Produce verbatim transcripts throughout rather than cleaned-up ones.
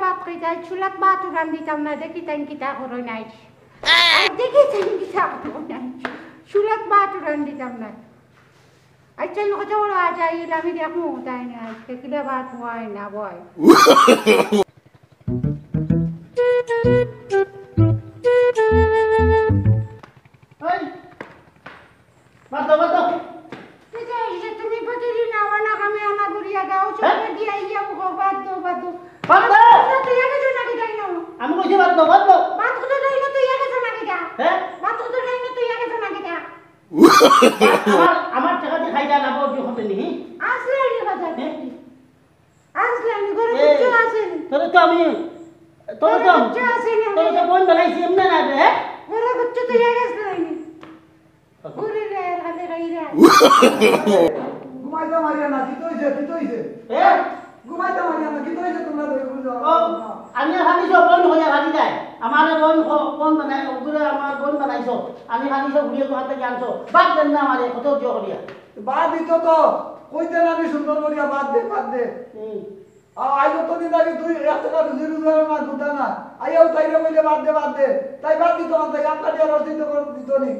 বাপ কইতা, চুলাত ভাত উড়ান দিতাম না, দেখি তাইন কিতা করইন আইজ। আইজ দেখি তাইন কিতা করইন আইজ। চুলাত ভাত উড়ান দিতাম না। আইজ তাইন কত বড় আজ আইল, আমি দেখমু তাইন আইজ কিলা ভাত উড়াইন না বয়। এই, বাদ দাও, বাদ দাও। কিতা অইছে? তুমি প্রতিদিন আমার না কামে আনা করিয়া দাও, হ্যাঁ? সকালে দিয়া ইয়া মুখো বাদ দাও, বাদ দাও। বাদ দাও। বাদ দাও, তুই আগে শোনা কিতা না? আমি কইছি বাদ দাও, বাদ দাও। বাদ কত টাইম তুই আগে শোনা কিতা? হ্যাঁ? বাদ কত টাইম তুই আগে শোনা কিতা? আমার, আমার টেকা দি খাইতা না, বউ বিয়ে করতে নি। আসলে রে বাজার। হ্যাঁ? আসলে নি, ঘরে এ, কিচ্ছু আছে নি। তোরে তো আমি, তোরে তো, ঘরে কিচ্ছু আছে নি। তোরে তো বইন বানাইছি, এমনে না রে, হ্যাঁ? ঘরে কিচ্ছু তো ইয়া গেছে নি। ঘুরে রে, আর হাতে খাই রে। ঘুমাইতে মারিয়া না, কিতা অইছে, কিতা অইছে? এ? ঘুমাইতে মারিয়া না, কিতা অইছে তোমরা দুই বুঝো? ও, আমি আর ভাবিছো, বইন হইয়া ভাবি যায়। আমারে বইন হ-, বইন বানাই, ওগুলো আমার বইন বানাইছো। আমি ভাবিছো, ঘুরিয়ে তোমার থেকে আনছো। বাদ দেন না আমারে, কত জোর করিয়া। বাদ দিত তো, কইতে না আমি সুন্দর করিয়া, বাদ দে, বাদ দে। হুম। আ-, আইজ অতদিন আগে তুই এক টেকা রুজি রোজগার না, গুতা না। আইয়াও তাইরে কইলে বাদ দে, বাদ দে। তাই বাদ দিত না, তাই একটা টিয়া রস দিত করে দিত নি।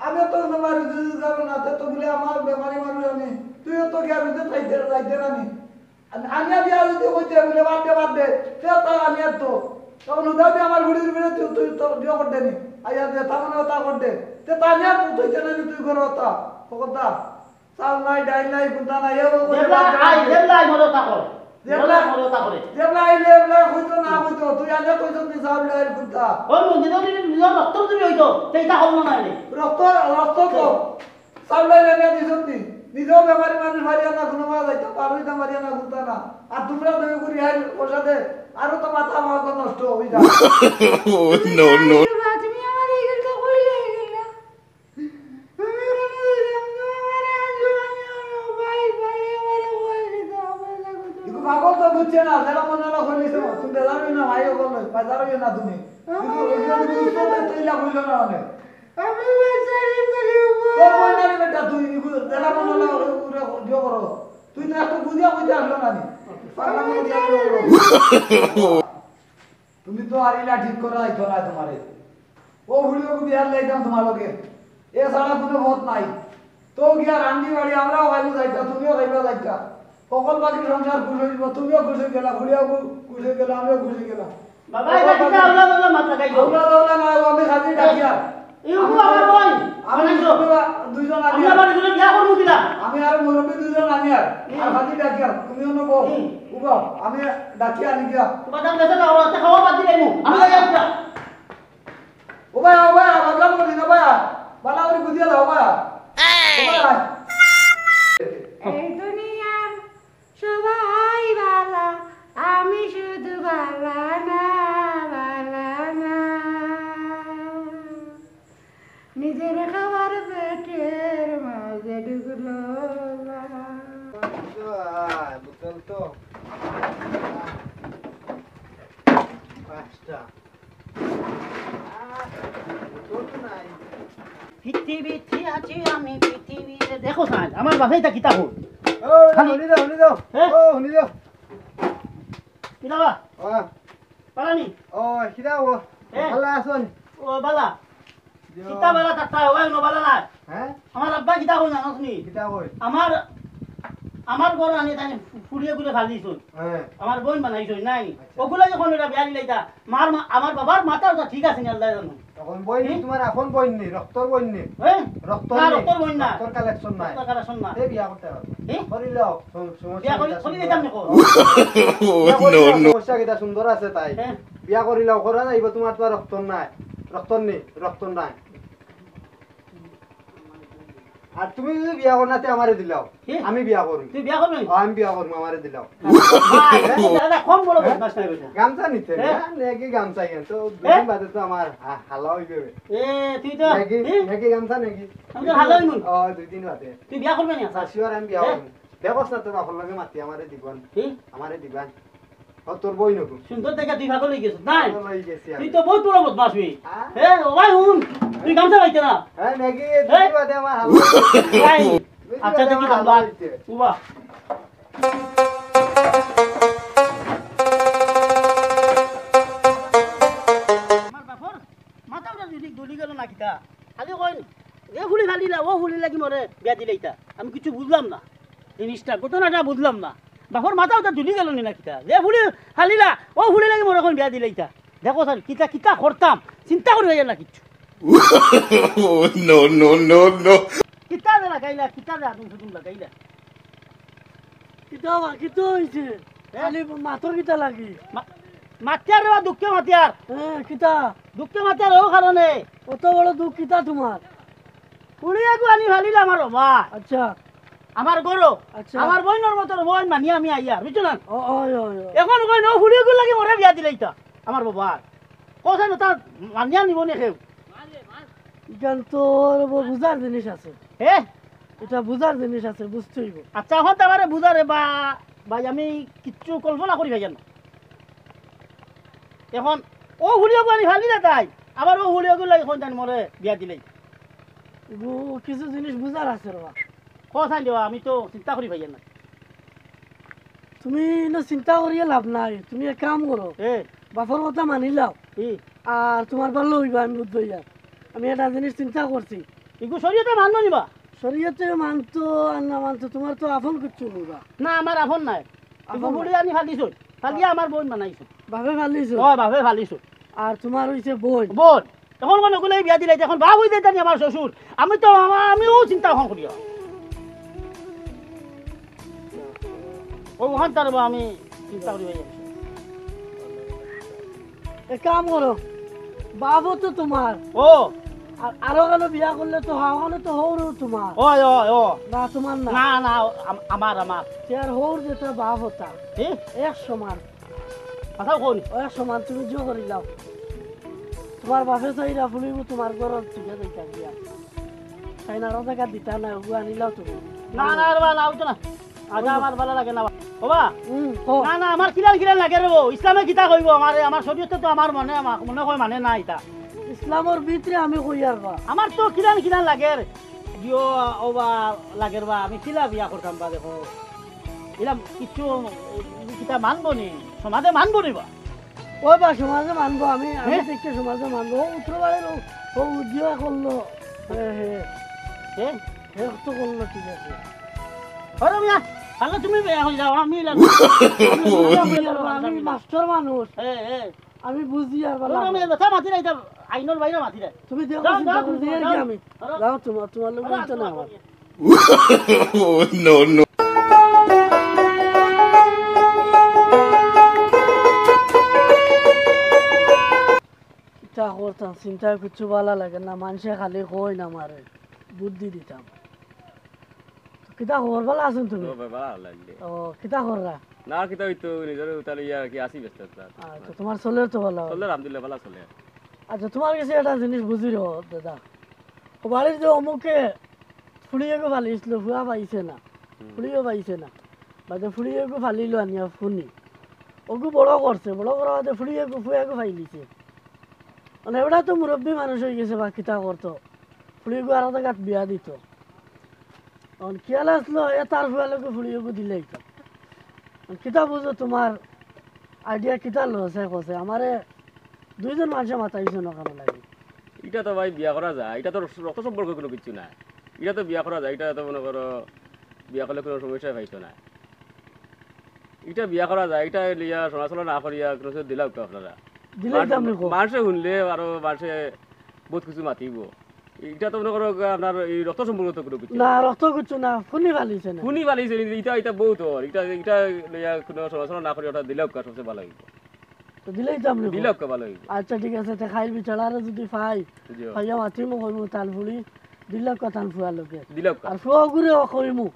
আমিও তো কোনো রুজি রোজগার না, তে তো বলে আমার বেমারি মানুষ আমি। তুইও তো গিয়া রুজি খাইতে, খাইতে না নি। আন-, আনিয়া দিয়া যদি কইতে বলে বাদ দে, বাদ দে, তে তা আনিয়া তো। তখন উদাও দে আমার ঘুড়ির ঘুড়ি তুই, তুই তো দিও করতে নি। আইয়া দে, তা মানে তা করতে। তে তা আনিয়া তো তুই জানানি তুই করো তা। ও কথা। চাউল নাই, ডাইল নাই, কুন্তা নাই, এ ও করে যেবলা বাদ দে, আই, বাদ দে। যেবলা আই মরো তা কর। যেবলা, যেবলা মরো তা করে। যেবলা আইলে এবলা কইতো না কইতো, তুই আগে কইতো কি চাউল ডাইল কুন্তা? ওই মন্দিরে ওই নিজের রক্ত যদি হইতো, তো এটা হল না রে। রক্ত, রক্ত তো। চাউল ডাইল এনে দিছত নি। নিজেও বেমারি মানুষ বাড়িয়া না, কোনো মাছ যাইতো, পার হইতাম বাড়িয়া না, কুন্তা না। আর তোমরা দয়া করি হাই ওর সাথে আরো তো মাথা আমার নষ্ট হয়ে যায়। Oh, no, no. তুমি আমার এই গেলটা কইলে এই গেলটা। ইগু পাগল তো বুঝছে না, যেটা মনে হলো হইলিছে, তুমি বেজার হইও না, ভাই হকল, বেজার হইও না তুমি। ইগু, ইগু, ইগু, ইগু, ইগু, তো ইলা হইল না অনেক। তোর বই না রে বেটা, তুই ইগু, যেটা মনে হলো, ওরে, ওরে, ইয়ে করো। তুই তো একটু বুঝিয়া বুঝিয়া আসলো না নি। পাগলা মনে হইয়া আসলো। তুমি তো আর ইলা ঠিক করা যাইতো না তোমারে। ও হুড়িও বিয়ার লাইতাম তোমার লগে। এ ছাড়া কোনো পথ নাই। তো গিয়া রান্দি বাড়ি আমরাও খাইমু যাইতা, তুমিও খাইবা যাইতা। হকল বাকি সংসার খুশ হইব, তুমিও খুশ হয়ে গেলা, হুড়িও খু-, খুশ হয়ে গেলা, আমিও খুশ হয়ে গেলাম। বাবা, এটা কিতা আউলা বাউলা মাত লাগাইছো? আউলা বাউলা না, ও আমি খালি ডাকিয়া। এই উগু আমার বই। আমি বানাইছো। দুইজন, দুইজন আনিয়ার। আমরা বাড়ি করে বিয়া করবো কিনা? আমি আর মুরব্বি দুইজন আনিয়ার। হুম। আর খালি ডাকিয়া, তুমি অন্য বউ। হুম। উবাও, আমি ডাকিয়া আনি গিয়া। তোমার দাম বেচা না, ওরা তো খাওয়া বাদ দিলে মু। আমি যাই একটা। ও ভাই, ও ভাই, ভাবলাম বলি না ভাই। বালা করে বুঝিয়ে দাও ভাই। ও ভাই। এই দুনিয়ার সবাই বালা, আমি শুধু বালা না, বালা না। নিজের খাবার পেটের মাঝে ঢুকলো না। বোতল তো পাঁচটা। পৃথিবীতে আছি আমি, পৃথিবীতে দেখো সাইন, আমার বাপে ইতা কিতা কর? ও, খালি হুনি দাও, হুনি দাও। হ্যাঁ? ও, হুনি দাও। কিতা বা? ও। পালানি? ও, কিতা ও? হ্যাঁ? ভালা আছনি? ও, বালা। কিতা বালা থাকতা, ওই অনো বালা নাই। হ্যাঁ? আমার আব্বা কিতা কই জানোস নি? কিতা কই? আমার, আমার ঘর আনি তাই ফুড়িয়ে গুলে ফালি দিছইন। হ্যাঁ। আমার বইন বানাইছইন নাই। আচ্ছা। ওগুলা যখন এটা বিয়া দিলাইতা, মার মা-, আমার বাবার মাথা ওটা ঠিক আছে নি, আল্লাহ জানো। তখন বইন নি, হুম? তোমার আপন বইন নি, রক্তর বইন নি। হ্যাঁ? রক্তর না, নি। রক্তর বইন না। রক্তর collection নাই। রক্তর collection না। এ বিয়া করতে পারবো। হ্যাঁ? করিলাও, সম-, সমস্যা বিয়া করি-, কিতা করি সুন্দর দিতাম আছে। দেখো। বিয়া করিলাও, no, no। সমস্যা কিতা সুন্দর আছে তাই। হ্যাঁ। বিয়া করিলাও, করা যাইব তোমার তো আর রক্তর নাই। রক্তর নি, রক্তর নাই। আর তুমি যদি বিয়া করো না, তে আমারে দিলাও। কি? আমি বিয়া করুম। তুই বিয়া করবি? ও, আমি বিয়া করুম, আমারে দিলাও। ভাই, দাদা, কম বড় হ্যাঁ? বদমাশ নাই বেটা। গামছা নিতে হ্যাঁ? না, নাকি গামছা কেন? তো দুই হ্যাঁ? দিন বাদে তো আমার হা-, হালা হইবে। এ, তুই তো, নাকি, হ্যাঁ? নাকি গামছা নাকি? আমি তো হালা হইমু। ও, দুই দিন বাদে। তুই বিয়া করবি না? আচ্ছা, sure আমি বিয়া হ্যাঁ? করুম। দেখোস না তোর বাপর লগে মাতি, আমারে দিবান। কি? আমারে দিবান। ও, তোর বই নকু? সুন্দর দেখে তুই পাগল হয়ে গেছিস, নাই? পাগল হয়ে গেছি আমি। তুই তো বহুত বড় বদমাশ বে। হ্যাঁ? এ, ও ভাই, হুন, তুই গামছা পাইতে না। হ্যাঁ, নাকি? এ? দুই বাদে আমার হালা। ভাই, দুই আচ্ছা, বাদে দেখি আমার তো হালা বাদ। হইছে। উবা। ফুলি গেল না কিতা? খালি কইন, যে ফুলি ফালিলা, অউ ফুলির লাগি মরে বিয়া দিলাইতা। আমি কিছু বুঝলাম না জিনিসটা, ঘটনাটা বুঝলাম না। বাপর মাথা উতা ঝুলি গেল নি না কিতা? যে ফুলি ফালিলা, অউ ফুলির লাগি মরে কইন বিয়া দিলাইতা। দেখো স্যার, কিতা কিতা করতাম, চিন্তা করি অইয়া না কিচ্ছু। Oh, no, no, no, no. কিতা যে লাগাইলা, কিতা যে আদম সুদুম লাগাইলা। কিতা বা, কিতা অইছে? এ? খালি মাতর কিতা লাগি? মা-, মাতিয়ার রে বা, দুঃখে মাতিয়ার। হ্যাঁ, কিতা? দুঃখে মাতিয়ার অউ কারণে। অত বড় দুঃখ কিতা তুমার? ফুড়ি এগু আনি ফালিলা আমার বাবা। আচ্ছা। আমার ঘরো। আচ্ছা। আমার বইনর মতো বইন মানি আমি আইয়ার, বুঝছো না? ও, ও, ও, ও। এখন কইন অউ ফুড়ি এগুর লাগি মরে বিয়া দিলাইতা। আমার বাবা। কোথায় না তার মানিয়া নিব নি কেউ? ইখান তো ব-, বুঝার জিনিস আছে। হে? ইটা বুঝার জিনিস আছে, বুঝতে অইব। আচ্ছা, এখন তো আমারে বুঝারে বা, ভাই, আমি কিচ্ছু কল্পনা করি পাইয়ার না। এখন অউ ফুড়ি এগু আনি ফালিলা তাই, আবার অউ ফুড়ি এগুর লাগি কইন তাই মরে বিয়া দিলাই। ইগু কিছু জিনিস বুঝার আছে রে বা। কোথায় দেওয়া, আমি তো চিন্তা করি পাইয়ার না। তুমি ইনো চিন্তা করিয়া লাভ নাই, তুমি এক কাম করো, এ। বাপর কথা মানি লাও। কি? আর তুমার ভালা অইবা, আমি বুঝছি আর। আমি একটা জিনিস চিন্তা করছি। ইগু শরীয়তে মানবো নি বা? শরীয়তে মানতো আর না মানতো, তুমার তো আপন কিচ্ছু নি বা। না, আমার আপন নাই। আপন ইগু নাই। ফুড়ি আনি ফালিছইন, ফালিয়া আমার বইন বানাইছইন। বাপে ফালিছইন? ও, বাপে ফালিছইন। আর তুমার অইছে বইন। বইন। এখন মনে করলে এই বিয়া দিলে, এখন বাপ অই যাইতা নি আমার শ্বশুর। আমি তো, আমা-, আমিও চিন্তা এখন করি। ও ওখান তার বা আমি চিন্তা করি ভাই। এক কাম করো, বাপও তো তুমার। ও। আর আরো কেন বিয়া করলে তো হয়, ওখানে তো হউরও তুমার। ওই, ওই, ও। না, তুমার না। না, না, আম-, আমার, আমার। তে আর হউর যেটা বাপ ওটা। কি? এক সমান। কথা কইন। ও এক সমান, তুমি জো করি লাও। তুমার বাপে চাইরা ফুড়িগু তুমার ঘরর দিকে যাইতা গিয়া। তাই না, রোজা কার্ড দিতা না, ওগু আনিলাও তুমি। না, না, রে বা, না, অইতো না। আচ্ছা, আমার ভালা লাগে না বা। ও বা। হুম, কও। না, না, আমার কিলান কিলান লাগে রে বা। ইসলামে কিতা কইবো আমারে? আমার শরীয়তে তো আমার মনে, আমার মনে হয় মানে না ইতা। ইসলামর ভিতরে আমি কইয়ার বা। আমার তো কিলান কিলান লাগের। দিও, ও বা, লাগের বা। আমি কিলা বিয়া করতাম বা, দেখো। ইলাম কিচ্ছু, কিতা মানবো নি? সমাজে মানবো নি বা? ও বা, সমাজে মানবো আমি, আমি হে? দেখতে সমাজে মানবো। ও উত্তর বাড়ির ও, ও উদ্যোগ করলো। হে, হে। হে? হে তো করলো, ঠিক আছে। আরে মিয়া, তাহলে তুমি বিয়া হয়ে যাও, আমি ইলাম। আমি মাস্টার মানুষ। হে, হে। আমি বুঝি আর বালা। ওরা মেয়ে ব্যথা মাতি নাই, এটা আইনর বাইরে মাতি নাই। তুমি দেখো, যাও, চিন্তা যাও, করো, তুমি দেখি যাও। আমি। ধরো। যাও, তোমার, তোমার লোক ধরো, বলতে না আমার। Oh, no, no. কিতা করতাম, চিন্তায় কিচ্ছু বালা লাগে না, মানষে খালি কইন আমারে, বুদ্ধি দিতাম। কিতা খবর, বালা আছইন তুমি? ও ভাই, বালা লাগলে। ও, কিতা কররা? না, কিতা অইতো, নিজরে উতা লইয়া আর কি আছি ব্যস্ত একটা। আচ্ছা, তোমার চলের তো বালা? চলের, আলহামদুলিল্লাহ, বালা চলের। আচ্ছা, তোমার গেছে একটা জিনিস বুঝির দাদা। ও বাড়ির যে অমুকে ফুড়ি এগু ফালিছিল, ফুয়া পাইছে না, হুম। ফুড়িও পাইছে না, বাদে ফুড়ি এগু ফালিল আনিয়া ফুনি, ওগু বড় করছে, বড় করার বাদে ফুড়ি এগু, ফুয়া এগু ফাইলিছে। মানে, এবার তো মুরব্বী মানুষ অই গেছে, বা কিতা করতো, ফুড়ি এগু আরো জাগাত বিয়া দিত। অখন খেয়াল আসলো, এ তার ফুয়া লগে ফুড়ি এগু দিলেই তো। অখন কিতা বুঝো, তোমার idea কিতা লসে কসে? আমারে দুইজন মানষে মাতাইছে না কেন লাগে? ইটা তো ভাই বিয়া করা যায়, ইটা তো রক্ত সম্পর্ক কোনো কিচ্ছু না। ইটা তো বিয়া করা যায়, ইটা তো মনে করো বিয়া করলে কোনো সমস্যা পাইতো না। ইটা বিয়া করা যায়, ইটা লইয়া সমালোচনা না করিয়া কোনো কিছু দিলাউক্কা আপনারা। দিলাইতাম নি কো। মানষে হুনলে আরো মানষে বহুত কিছু মাতিব। ইটা তো মনে করো আপনার এই রক্ত সম্পর্ক তো কোনো কিছু না, না। রক্ত কিছু না, ফুনি ফালিছে না। ফুনি ফালিছে, ইটা, ইটা বহুত অর। ইটা, ইটা লইয়া কোনো সমালোচনা না করিয়া ওটা দিলাউক্কা সবচেয়ে ভালো অইব। তো দিলাইতাম নি কো। দিলাউক্কা ভালো অইব। আচ্ছা, ঠিক আছে, তে খাইল বিচারারে যদি পাই, জি। পাইয়া মাতিমু কইমু তান ফুড়ি, দিলাউক্কা তান ফুয়ার লগে। দিলাউক্কা। আর ফুয়া গুরে কইমু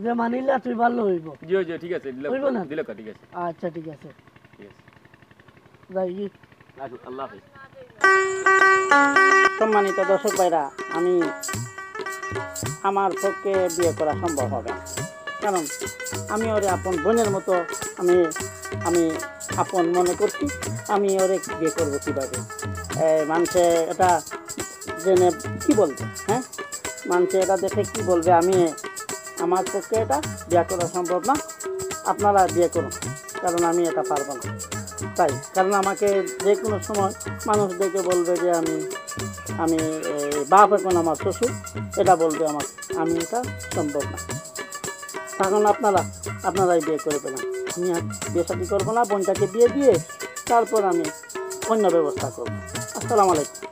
যে মানিলা তুই ভালো অইব। জি, জি, ঠিক আছে, দিলাউক্কা। অইব না? দিলাউক্কা, ঠিক আছে। আচ্ছা, ঠিক আছে। ঠিক আছে। যাই কি? আচ্ছা, আল্লাহ হাফেজ। সম্মানিত দর্শক ভাইরা, আমি, আমার পক্ষে বিয়ে করা সম্ভব হবে না, কারণ আমি ওরে আপন বোনের মতো আমি, আমি আপন মনে করছি। আমি ওরে বিয়ে করবো কিভাবে? এ, মানষে এটা জেনে কি বলবে, হ্যাঁ? মানষে এটা দেখে কি বলবে? আমি, আমার পক্ষে এটা বিয়ে করা সম্ভব না। আপনারা বিয়ে করুন, কারণ আমি এটা পারবো না। তাই, কারণ আমাকে যে কোনো সময় মানুষ দেখে বলবে যে আমি আমি, এ, বাপ এখন আমার শ্বশুর, এটা বলবে আমার, আমি, এটা সম্ভব না। তখন আপনারা, আপনারাই বিয়ে করে ফেলেন, আমি আর বিয়ে শাদী করবো না। বোনটাকে বিয়ে দিয়ে তারপর আমি অন্য ব্যবস্থা করবো। আসসালামু আলাইকুম।